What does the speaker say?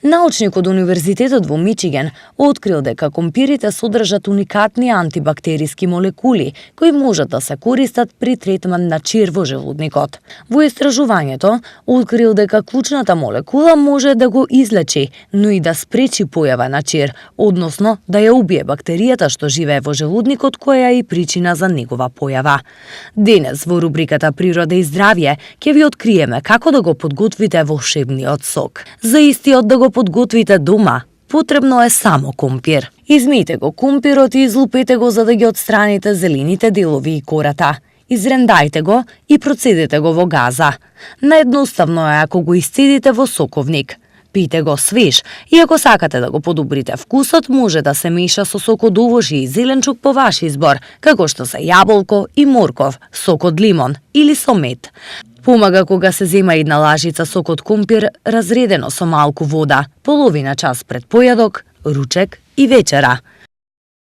Научник од Универзитетот во Мичиген открил дека компирите содржат уникатни антибактериски молекули кои можат да се користат при третман на чир во желудникот. Во истражувањето открил дека клучната молекула може да го излечи, но и да спречи појава на чир, односно да ја убие бактеријата што живее во желудникот која е и причина за негова појава. Денес во рубриката Природа и здравје ќе ви откриеме како да го подготвите волшебниот сок. За истиот да го подготвите дома, потребно е само компир. Измијте го компирот и излупете го за да ги отстраните зелените делови и кората. Изрендајте го и процедете го во газа. Наедноставно е ако го исцедите во соковник. Пијте го свеж и ако сакате да го подобрите вкусот, може да се меша со сок од овошје и зеленчук по ваш избор, како што се јаболко и морков, сок од лимон или со мед. Помага кога се зема една лажица сок од компир разредено со малку вода, половина час пред појадок, ручек и вечера.